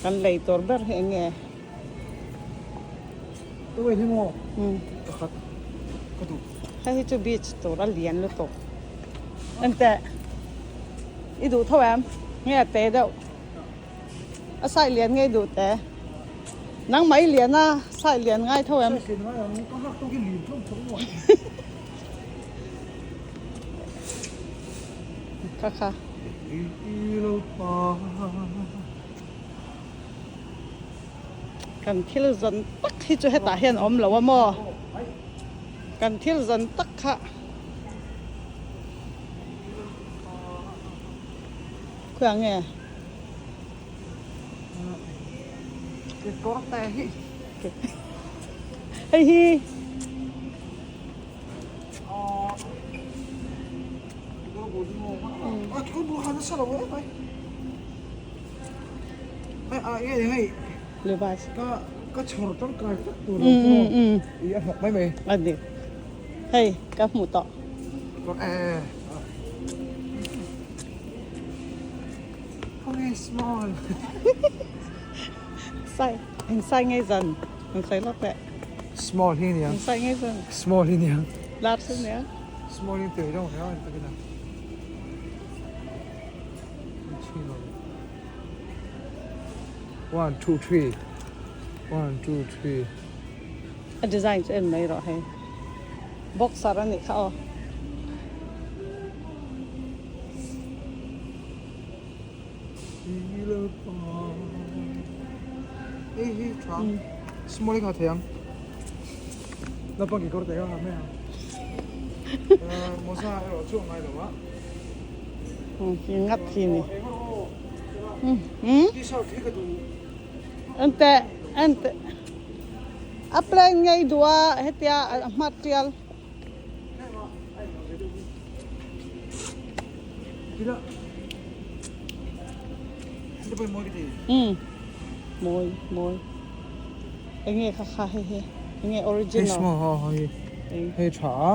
Kan lei tur ber hi eng nge? Tawei hi maw? Pakhat ka duh. Hei hi chu beach tur a lian lutuk. Engteh? I duh tho em? Nge a te deuh? A side lian nge i duh te? Nangmah i lian a side lian ngai tho em? Side lian ngai ang, ka hak tawk hi lian tlawm tho maw? Kha kha. Kan thil zawn tak hi chu hetah hian a awm lo a maw? Kan thil zawn tak kha. Khawiah nge? Kekawr te hi. Hei hi. Levi's. A ni. Hei ka hmu tawh. Sai eng sai ngei zan an sawi lawk leh. Small hi nia. Eng sai ngei zan. Small hi nia. Large hi nia. Small hi tui deuh nia ta kina. One two three. One two three. A design chu en mai rawh hei. Boxer a nih kha aw. Hei hi tha small kha thei ang naupang kekawr te kha ha mai ang mawza erawh chu a ngai lo a ngat hi ni t-shirt hi ka duh ente ente a plan ngei duh a hetia a hma tial Umm mawi mawi enge kha kha hei hi enge original hei tha a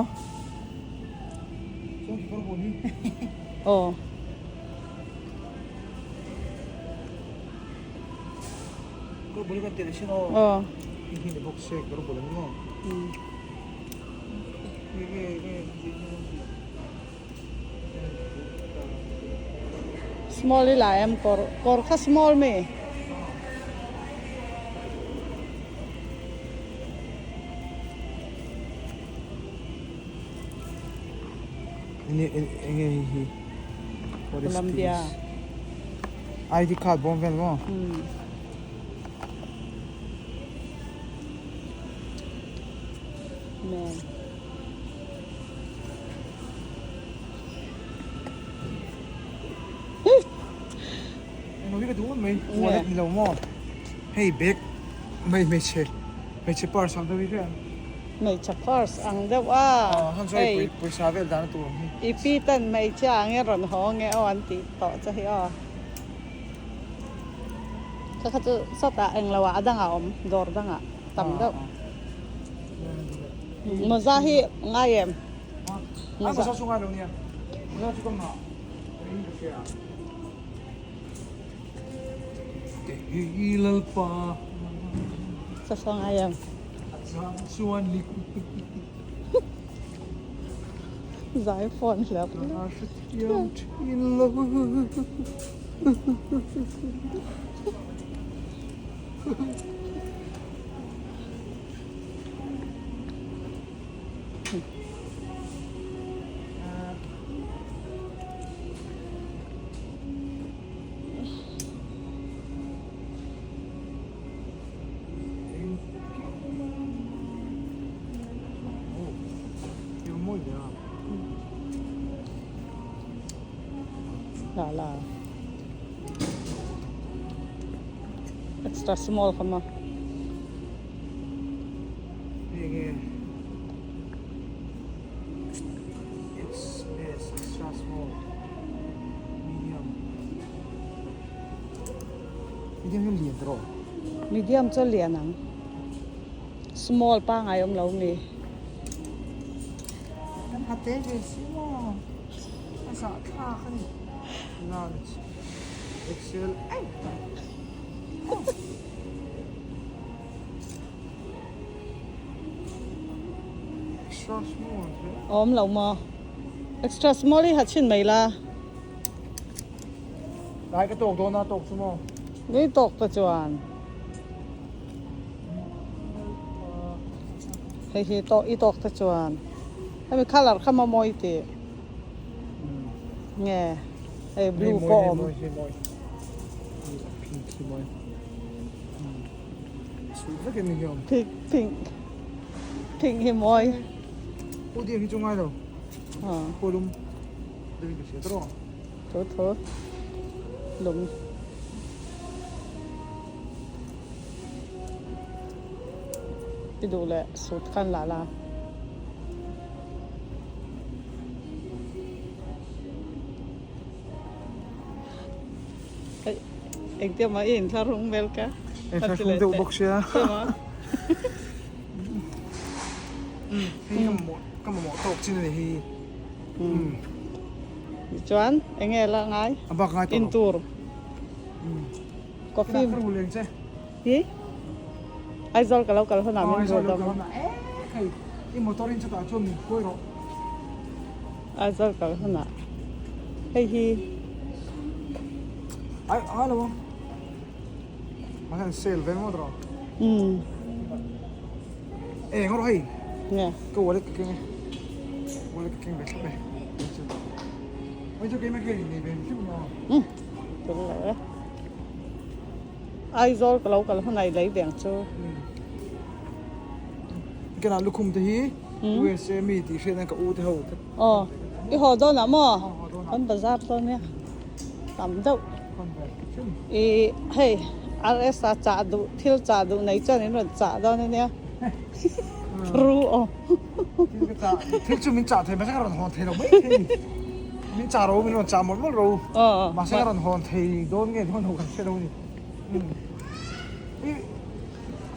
aw aw Small i la em kawr kawr kha small mi. Enge hei hi what is this Columbia ID card bawm vel maw. Man. Englo hi ka duh ngawt mai wallet ni lo maw hei bag mai hmeichhe hmeichhe purse ang deuh hi hria Hmeichhe purse ang deuh a hei pawisa vel dahna tur ang hi i pi ten hmeichhia ang hi rawn haw nge aw an tih tawh che hi aw kha kha chu sawtah englo ah a dangah a awm dawr dangah tam deuh. Mawza hi ngai em? Mawza chu ngai lo nia. Mawza chu ka ngah. Ka hria. Kei lalpa. Sa ngai em? A chang chuan ni. Zai phone hlep. Ka hrethiam thin lo. La la. Extra small kha maw. Medium chu a lian ang. Small pangai awm lo mi. Extra small te. Awm lo maw? Extra small hi ha chhin mai la. Tlai ka tawk dawn a tawk chu maw? Ni tawk ta chuan. Hei hi tawk i tawk te chuan. Hemi colour kha maw mawi tih. Nge hei blue pawh awm. Hei mawi pink hi mawi. Suit vek in ni awm. Pink pink pink hi mawi. Hoodie hi chu ngai lo. Kawlum deuhin ka hria tawh. Tho tho lung. I duh leh suit khan lah la. Engtia mah i inthlahrung vel ka. Inthlahrung deuh bawk sia. Hei ka mamawh tawk chin a ni hi. Chuan enge la ngai? A bak ngai tawh lo. Intur. Coffee. Ka rul eng che. Hi? Aizawl ka lo kal hunah min rul dawm a. Hei i motor in chutah chuan min hruai rawh. Aizawl kal hunah hei hi. Ai a lo ang. Mahse sale vel ngawt rawh. Umm. Eng rawh hei. Nge. Ka wallet ka keng e. Wallet ka keng ve thlap e. Hei chu keimah keng nei ve hrim maw. Umm. Tul lo e. Aizawl ka lo kal hunah i lei veng chu. Kenah lukhum te hi USA mi tih hriat nan ka u te ho. Aw i haw dawn ah maw? Kan bazar dawn nia tam deuh. I hei RS a chah duh thil chah duh nei chuan in rawn chah dawn ania. Ru aw. Thil chu min chah thei mahse ka rawn hawn thei lo mai thei ni. Min chah ro min rawn chah mawlh mawlh ro. Mahse ka rawn hawn thei dawn nge dawn lo kan hre lo a ni. I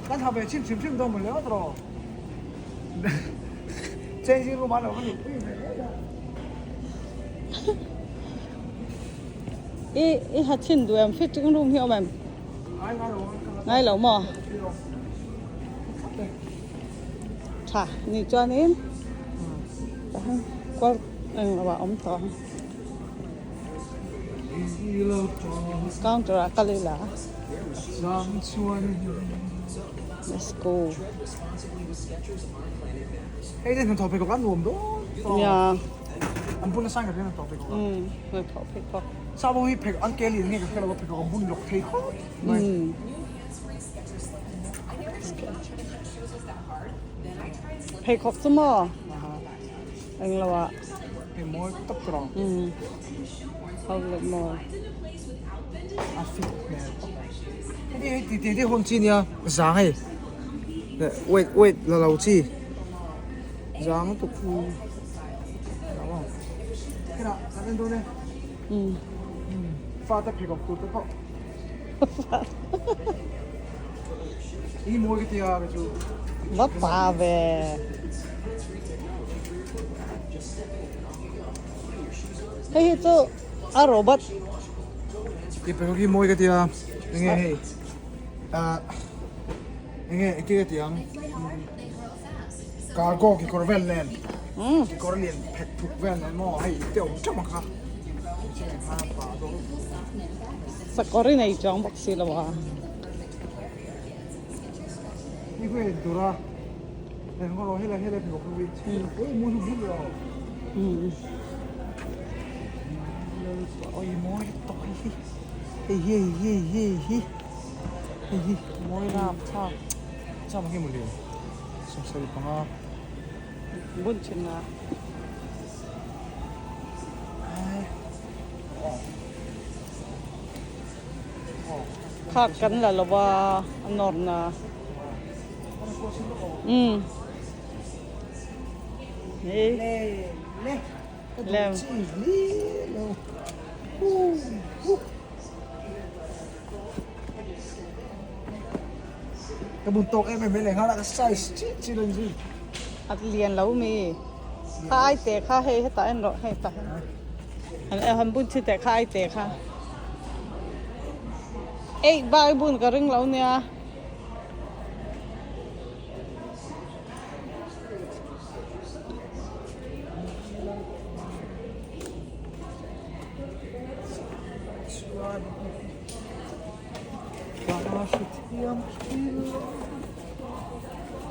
kan ha ve chim chim hrim dawn mawlh le ngawt rawh. Changing room ah lo ka luhpui ve mai a. I i ha chhin duh em fitting room hi awm em? Ngai ngai lo Ngai lo maw? Tha ni chuanin tahan kual eng lo ah awm tawh ang. Counter ah kal ila. Let's go. Hei te hnathawh pheikhawk a nuam dawn. Nia. An bun nasa in ka hria hnathawh pheikhawk a. Umm hnathawh pheikhawk. Sa bo hi pheikhawk an ke lian nge ka hria lo a pheikhawk an bun lawk thei khawp mai. Pheikhawk chu maw? Eng lo ah. Hei mawi tawp tur ang. Umm ho leh maw. A fit hmel tawp. Hei hei ti ti hawn chi nia zang hei. Wait wait la lo chi. Zang lutuk. Khenah kan en dawn e. Umm. Fate pheikhawk tur te pawh. I mawi ka tia ka chu. Va pa ve. Hei hi chu a robot. I pheikhawk hi mawi ka tia. Enge hei. Ah enge engtin ka ti ang. Cargo kekawr vel nen. Kekawr lian phek phuk vel nen maw hei te awm teuh ang kha. Sakawr i nei chuang bawk si lo a. Ni khawi en tur a. Hei ngaw rawh helai helai pheikhawk hi ui mawi hlum hlum lo. Oi mawi tawk hei hi. Hei hi hei hi hei hi. Hei hi mawi lam thlak. Cham hi mawle 75. Bun thin a. Khak kan la lo va a nawr na. Umm. Ni. Lem. Ka bun tawk em em mai leh nghal a ka size chi chi lo zui. A lian lo mi. Kha ai te kha hei hetah en rawh hei tah hian. Han bun chi teh kha ai te kha. Eih bak i bun ka ring lo nia.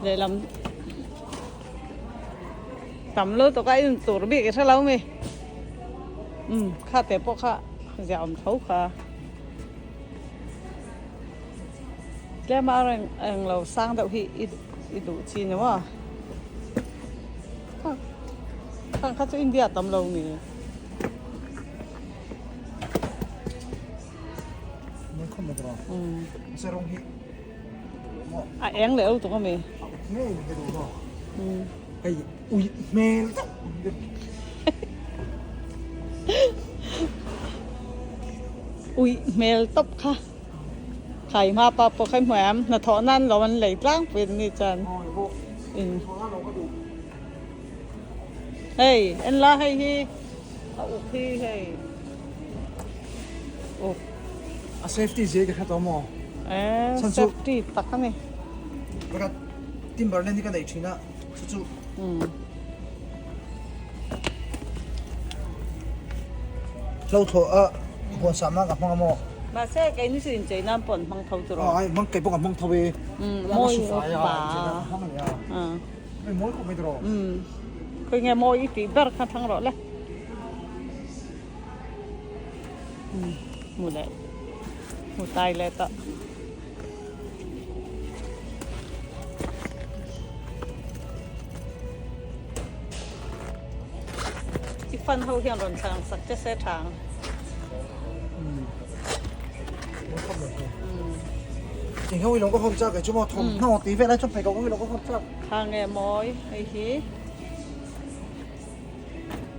Lehlam tam lutuk a in tur bik i hre lo mi. Umm kha te pawh kha ziah awm tho kha. Tlem a reng eng lo sang deuh hi i i duh chi ni maw? Khang kha chu India tam lo nge. A eng leh lutuk ami. Hei ui hmel deuh. Ui hmel tawp kha. Khai hma pa pawh kha i hmu em? Hnathawh nan lo an lei tlangpui an ni chuan. In. Hei en la hei hi a uk hi hei uk. A safety zia ka hre tawh maw? Eh safety tak a ni. Timberland hi ka nei thin a chu chu. Hlo thlawh a huan sah nan ka hmang a maw? Mahse keini chu inchei nan pawh an hmang tho tur aw. Ai hmang kei pawh ka hmang tho e. Mawi pa. Mawi khawp mai tiraw. Khawi nge mawi i tih ber kha thlang rawh le. Hmu leh hmu tai leh tawh. I fan ho hian rawn thlang sak che se tha ang. Eng ho i lo ka hawm chak e chu maw thawmhnaw tih vel ai chuan pheikhawk ho i lo ka hawm chak. Kha nge mawi hei hi.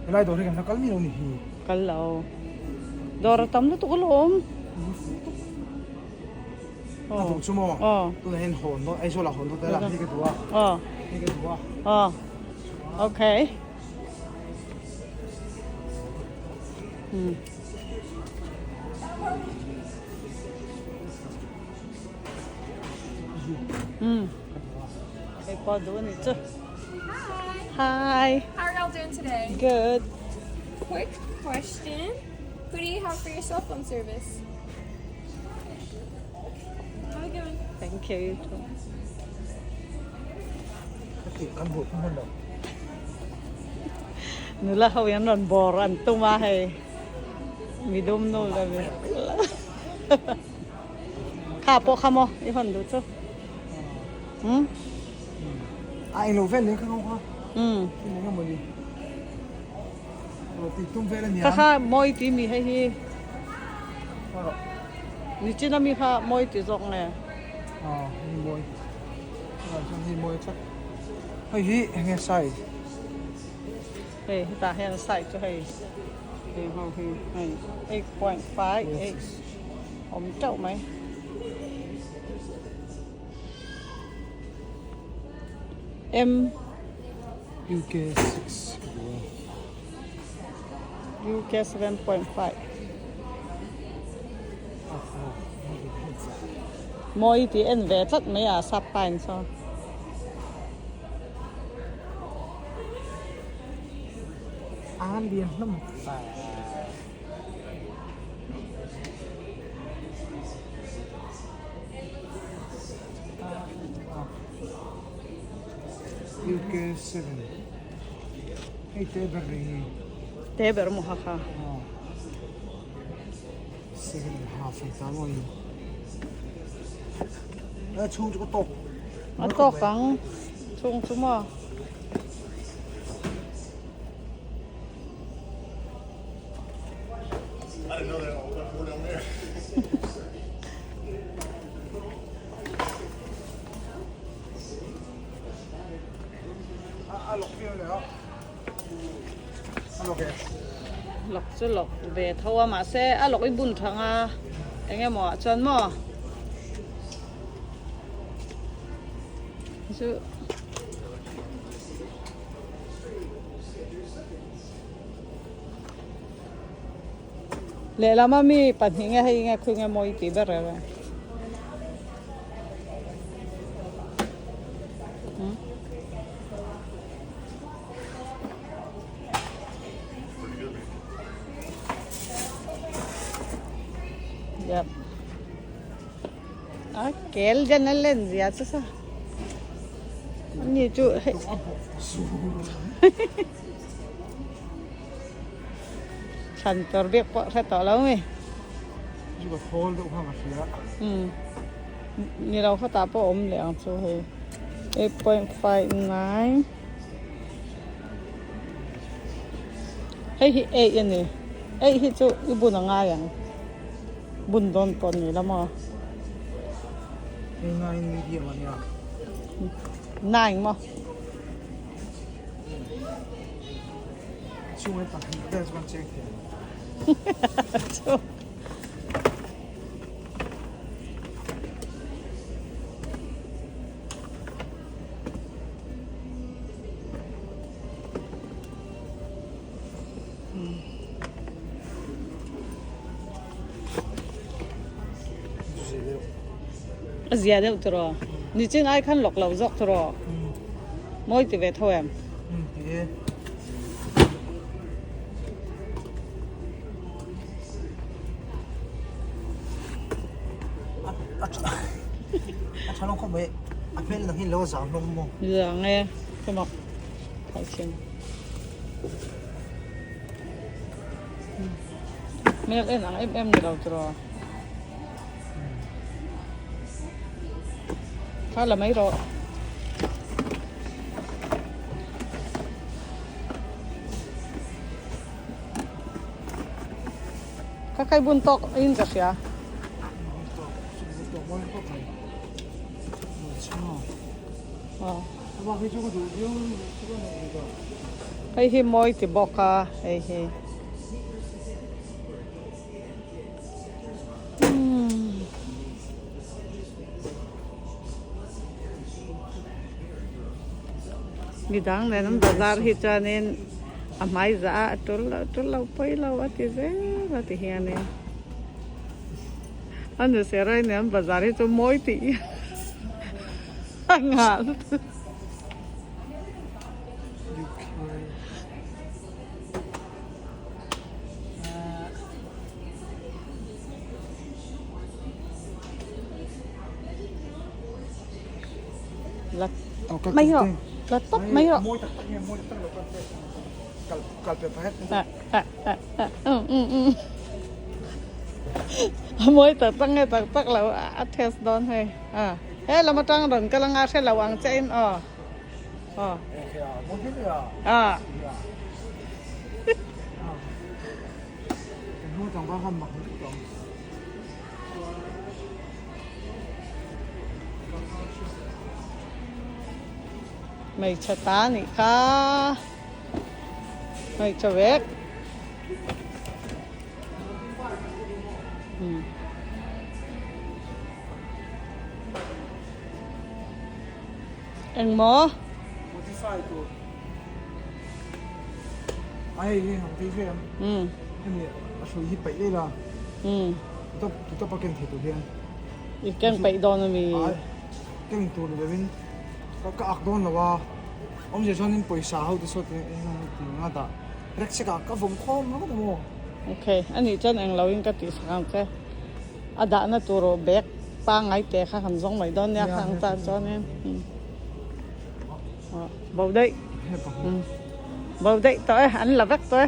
Helai dawr hi kan la kal mi lo ni hi. Kal lo. Dawr a tam lutuk alawm. A duh chu maw? Tunah hian hawn dawn, Aizawl ah hawn dawn ta ila, hei ka duh a. Hei ka duh a. Okay. Hei pawh duh a ni chu. Hi. Hi. How are y'all doing today? Good. Quick question. Who do you have for your cell phone service? Have a good one. Thank you. You too. Nula ho hian rawn bawr an tum a hei midum nu la mi kha pawh kha maw i hawn duh chu hmm A englo vel leh kha ho kha eng emaw ni tih tum vel a nia. Kha kha mawi tih mi hei hi nichin ami kha mawi ti zawk nge. Aw hei mawi tunah chuan hei mawi tlat hei hi eng nge size. Hei hetah hian size chu hei heng ho hi hei 8.58 awm teuh mai. M. UK 6 UK 7.5 Mawi tih en ve tlat mai a sap pine saw. A lian hlawm. UK 7 Hei te ber reng hi. Te ber maw ha kha. 7.5 hei ta maw hi. A chhung chu ka tawk. A tawk ang chhung chu maw. Lawk chu lawk ve tho a mahse a lawk i bun thang a eng emaw ah chuan maw chu Lehlam a mi pahnih nge hei nge khawi nge mawi tih ber reng reng. Yep. A kel den a len zia chu sa. Ani chu hei. Thlan tur bik pawh hre tawh lo mi. Chu ka thawl deuh kha ka hria. Um. Ni lo khawtah pawh awm leh ang chu hei. 8.59 Hei hi 8 a ni. 8 hi chu i bun a ngai ang. Bun dawn pawh ni la maw? Hei 9 medium a nia. 9 maw? Chhung hi pahnih vel chuan cheng thei ang. Chu. A zia deuh tiraw? Nichin ai khan lawk lo zawk tiraw? Mawi ti ve tho em? A tha lo khawp mai, a hmel lang hi lo zang hlawm maw? Zang e, ka mak thaichin. Hmel en ang em em ni lo tiraw? Kha la mai rawh. Kha khai bun tawk in ka hria. Hei hi mawi ti bawk a hei hi. Midang nen an bazar hi chuanin a hmai zah a a tul lo tul lo pawi lo a ti zel a ti hianin a nu Serai nen an bazar hi chu mawi tih a nghal. La mai rawh la tawp mai rawh a mawi tak tak nge tak tak lo a test dawn hei a he lam atang rawn kal anga hre lo ang che in aw. Ờ. À. Hmeichhe ta nih kha hmeichhe vek. Engmaw? Modify tur. A hei hi ang tih hriam. Um. Hemi a hrui hi paih daih la. Um. Tutawp tutawp a ken thei tur hian. I keng paih dawn a mi? Ai keng tur ni lovin ka ka ak dawn lo a. Awmzia chuanin pawisa ho te saw te ti nga dah rek sek a ka vawm khawm ringawt a maw. Okay, anih chuan englo in ka tih sak ang che. A dahna tur aw bag pangngai te kha han zawng mai dawn nia khang tan chuanin bo daih bo daih tawh e an la vek tawh e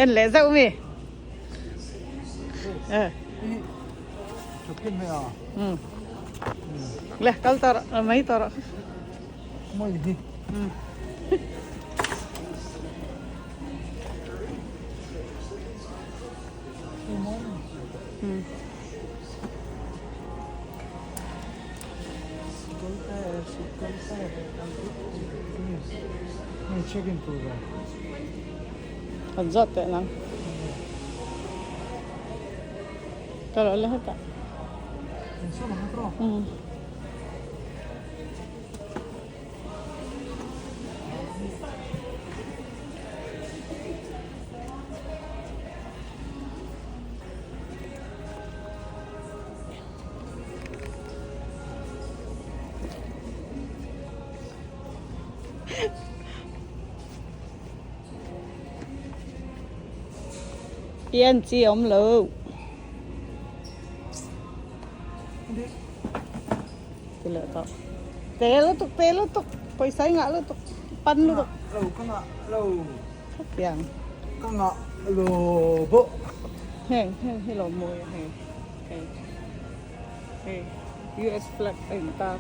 en leh zauh mi le kal tawh rawh mai tawh rawh. Kan zawt teh nang. Ka lo la hetah. I en chi awm lo. Ti leh tawh. Te lutuk te lutuk pawisa i ngah lutuk pan lutuk. Lo ka ngah lo. Khatiang. Ka ngah lo bawh. Heng heng hi lo mawi a hei hei hei US flag a in tar.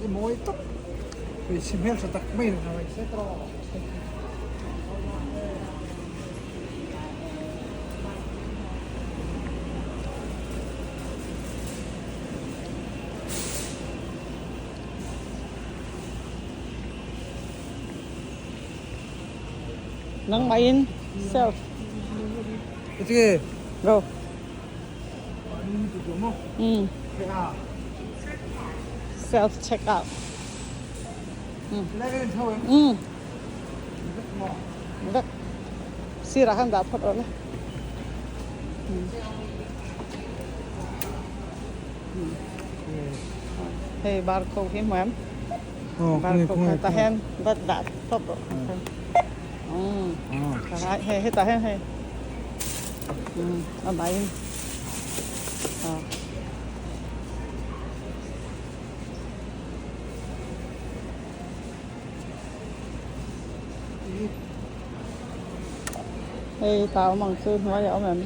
I mawi tak hmeichhe hmeltha tak mai in a etc. Nangmahin self. Iti. Go. Mm. Self check out. Mm. Mm. Vek. Sirah khan dah phawt rawh le. Mm. Hei barcode hi hmu em? Barcode kha tah hian va dah tawp rawh. Hei hetah hian hei a mah in hei tah awm ang chu hnuaiah a awm em?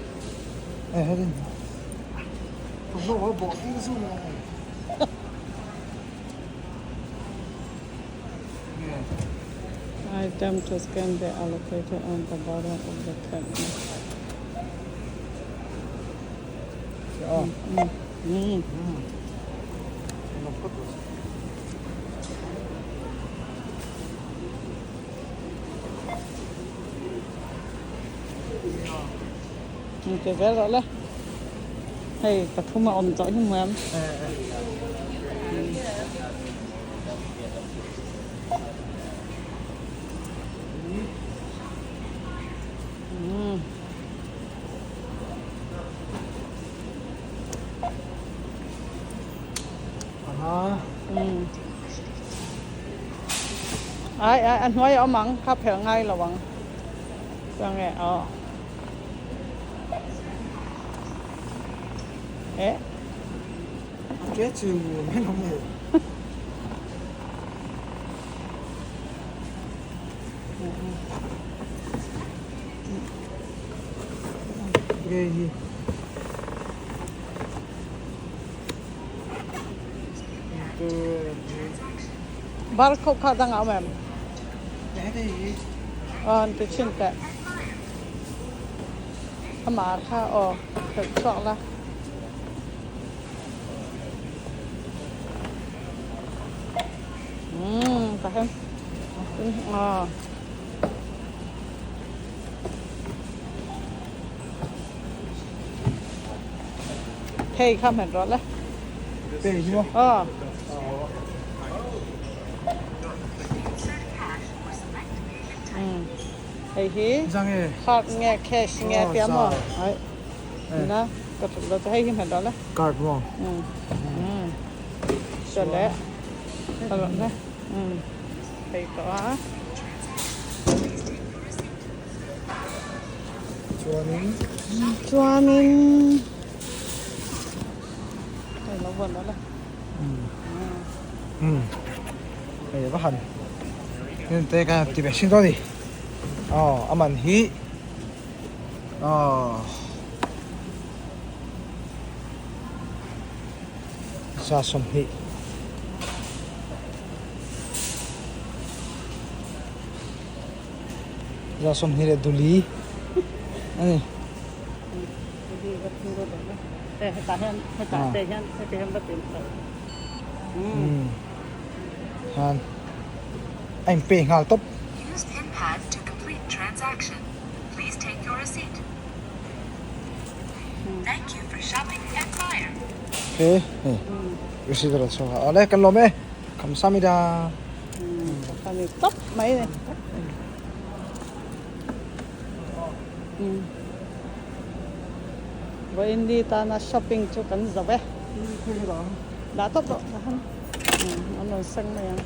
Item to scan the allocated on the bottom of the cabinet. Mm. Ti zel rawh le. Hei pathum a awm tawh hi hmu em? Ai ai a hnuai a awm ang kha phelh ngai lo ang. Chuang nge aw. Eh. Ke chu men awm e. Ke hi. Barcode kha dang a awm em? Aw an ti thin teh. Amah kha aw hrelh chhuak la. Umm tah hian aw. Phei kha hmet rawh le. Phei hi maw? Aw. Hei hi card nge cash nge tia maw? Ai. Na ka thut lo chu hei hi hmet rawh le. Card maw? Chuan le. Ka rawh le. Hei tawh a. Chuanin. Chuanin. Hei lo vawn rawh le. Umm hei va han heng te kha ti ve sin dawn a ni aw a man hi aw za 20 za 20 leh duli a ni. Khan a in pay nghal tawp. Okay hei receipt a rawn chhuak a awle kan lawm e khamsamida. Tawp mai a ni. Umm vawiin ni tana shopping chu kan zo e. Dah tawp rawh dah han. Umm an rawn seng mai ang.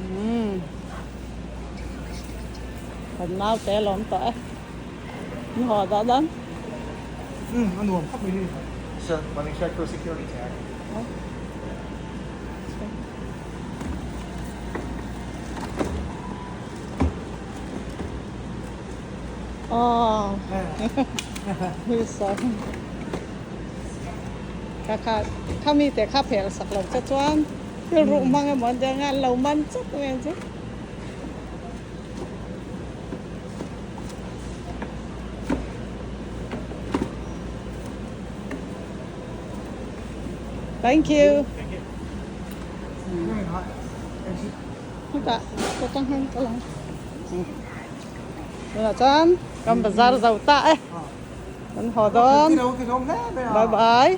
Umm kan naute a lawm tawh e ni haw dah dan. Umm a nuam khawp mai hi. Sir, let me check for security tag. Aww sorry kha kha kha mi te kha phel sak lo che chuan thil ruh hmang emaw an tia nga an lo man chawp mai ang chu. Thank you. Hetah ka tang hian ka lang. Tunah chuan kan bazar zo ta e. Kan haw dawn. Bye bye.